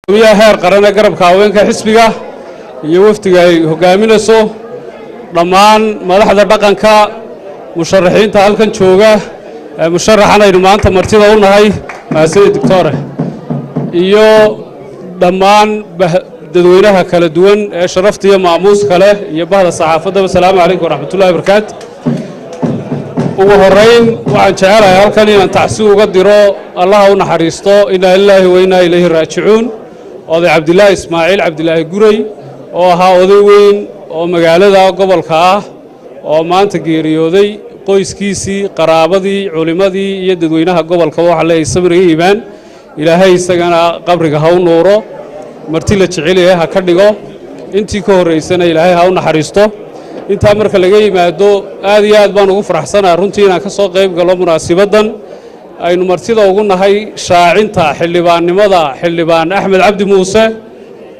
Gudoomiyaha heer qaran ee garabka haweenka xisbiga iyo wafdiga ay hogaaminayso, dhammaan madaxda dhaqanka, musharaxiinta halkan jooga, musharaxan aynu maanta martida u nahay, mahadsanid doctore, iyo dhammaan dadweynaha kala duwan ee sharafta iyo maamuuska leh iyo bahda saxaafaddaba, asalaamu calaykum waraxmatullahi barakaatu. Ugu horrayn waxaan jecelahay halkan inaan tacsi uga diro, Allaha u naxariisto, innaa lilaahi wa innaa ilayhi raajicuun, oday Cabdilaahi Ismaaciil Cabdilaahi Guray oo ahaa oday weyn oo magaalada gobolka ah oo maanta geeriyooday. Qoyskiisii, qaraabadii, culimmadii iyo dadweynaha gobolkaba waxaa leeyahay sabriga iimaan, Ilaahay isagana qabriga ha u nuuro, marti la jecelyahay ha ka dhigo, intii ka horraysana Ilaahay ha u naxariisto. Intaa marka laga yimaado, aad iyo aad baan ugu faraxsanaha runtii inaan ka soo qayb galo munaasibaddan aynu martida ugu nahay shaacinta xildhibaannimada Xildhibaan Axmed Cabdi Muuse,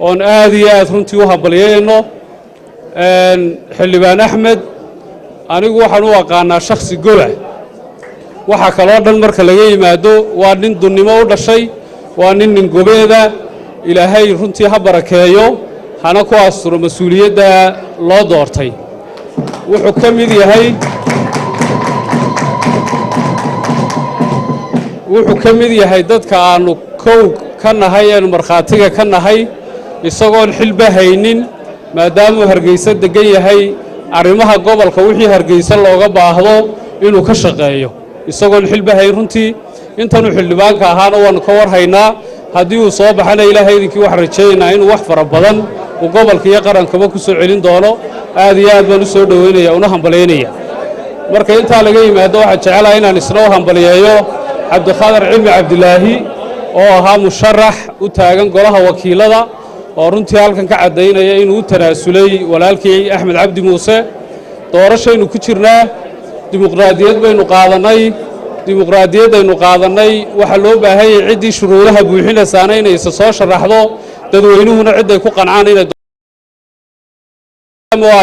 oon aad iyo aad runtii u hambalyayno. Xildhibaan Axmed anigu waxaan u aqaanaa shakhsi goba. Waxaa kaloo dhan marka laga yimaado, waa nin dunnimo u dhashay, waa nin ningobeeda. Ilaahay runtii ha barakeeyo, hana ku asturo mas-uuliyadda loo doortay. Wuxuu ka mid yahay dadka aannu kow ka nahay eenu markhaatiga ka nahay, isagoon xilba haynin, maadaamuu Hargeysa deggan yahay, arrimaha gobolka wixii Hargeysa looga baahdo inuu ka shaqeeyo isagoon xilba hayn. Runtii intanuu xildhibaanka ahaana waannu ka war haynaa. Haddii uu soo baxana, Ilaahay idinkii waxaan rajaynaynaa inuu wax fara badan uu gobolka iyo qarankaba ku soo celin doono. Aad iyo aad baan u soo dhoweynaya una hambalyaynaya. Marka intaa laga yimaado, waxaan jecelahay inaan isna u hambalyeeyo Cabdikhadar Cilmi Cabdilaahi oo ahaa musharax u taagan golaha wakiilada, oo runtii halkan ka caddaynaya inuu u tanaasulay walaalkii Axmed Cabdi Muuse. Doorashaynu ku jirnaa, dimuqraadiyad baynu qaadannay. Dimuqraadiyaddaynu qaadannay waxaa loo baahan yahay ciddii shuruudaha buuxinaysaana inaysa soo sharaxdo, dadweynuhuna cidday ku qancaan inay.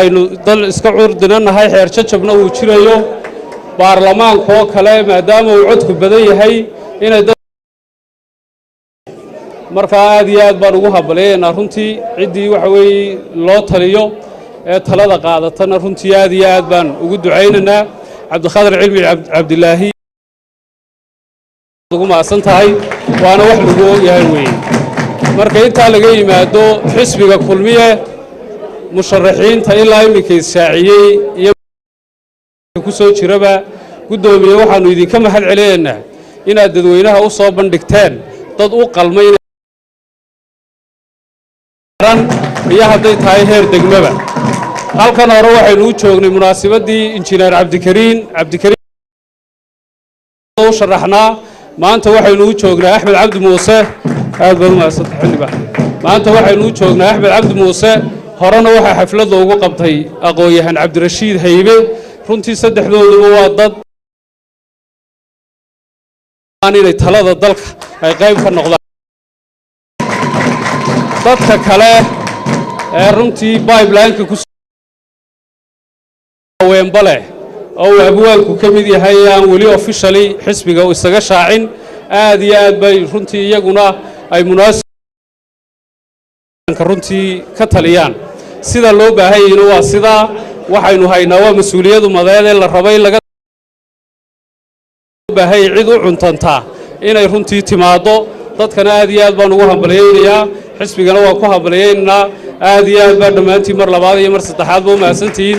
Aynu dal iska curdinanahay, xeer jajabna uu jirayo, baarlamaanka oo kale maadaama uu codku badan yahay inay. Markaa aad iyo aad baan ugu hambalyaynaa runtii ciddii waxa weeye loo taliyo ee talada qaadatana. Runtii aad iyo aad baan ugu ducaynaynaa. Cabdikhadar Cilmi Cabdilaahi, ugu mahadsan tahay, waana wax lagu ogyahay weeye. Marka intaa laga yimaado, xisbiga Kulmiye musharaxiinta ilaa iminka ishaaciyey iyo ku soo jiraba, guddoomiye, waxaannu idinka mahad celinaynaa inaad dadweynaha u soo bandhigteen dad u qalmay iyo hadday tahay heer degmaba. Halkan hore waxaynu u joognay munaasibaddii Injineer Cabdikariin Cabdikariin u sharaxnaa. Maanta waxaynu u joognaa Axmed Cabdi Muuse. Aad baad u mahadsanta, xildhibaan. Maanta waxaynu u joognaa Axmed Cabdi Muuse. Horena waxaa xaflad loogu qabtay aqoon-yahan Cabdirashiid Haybe. Runtii saddexdooduba waa dad inay talada dalka ay qayb ka noqdaan. Dadka kale ee runtii pipeline-ka ku haweenba leh oo uu abwaanku ka mid yahay ee aan weli officially xisbiga isaga shaacin, aad iyo aad bay runtii iyaguna ay munaasib runtii ka taliyaan. Sida loo baahan yahina waa sidaa. Waxaynu haynaa waa mas-uuliyad umadeed ee la raba in laga baahanya cid u cuntantaa inay runtii timaaddo. Dadkana aad iyo aad baan ugu hambalyaynayaa, xisbigana waan ku hambalyaynaynaa. Aad iyo aad baa dhammaantiin mar labaad iyo mar saddexaad ba u mahadsantihiin.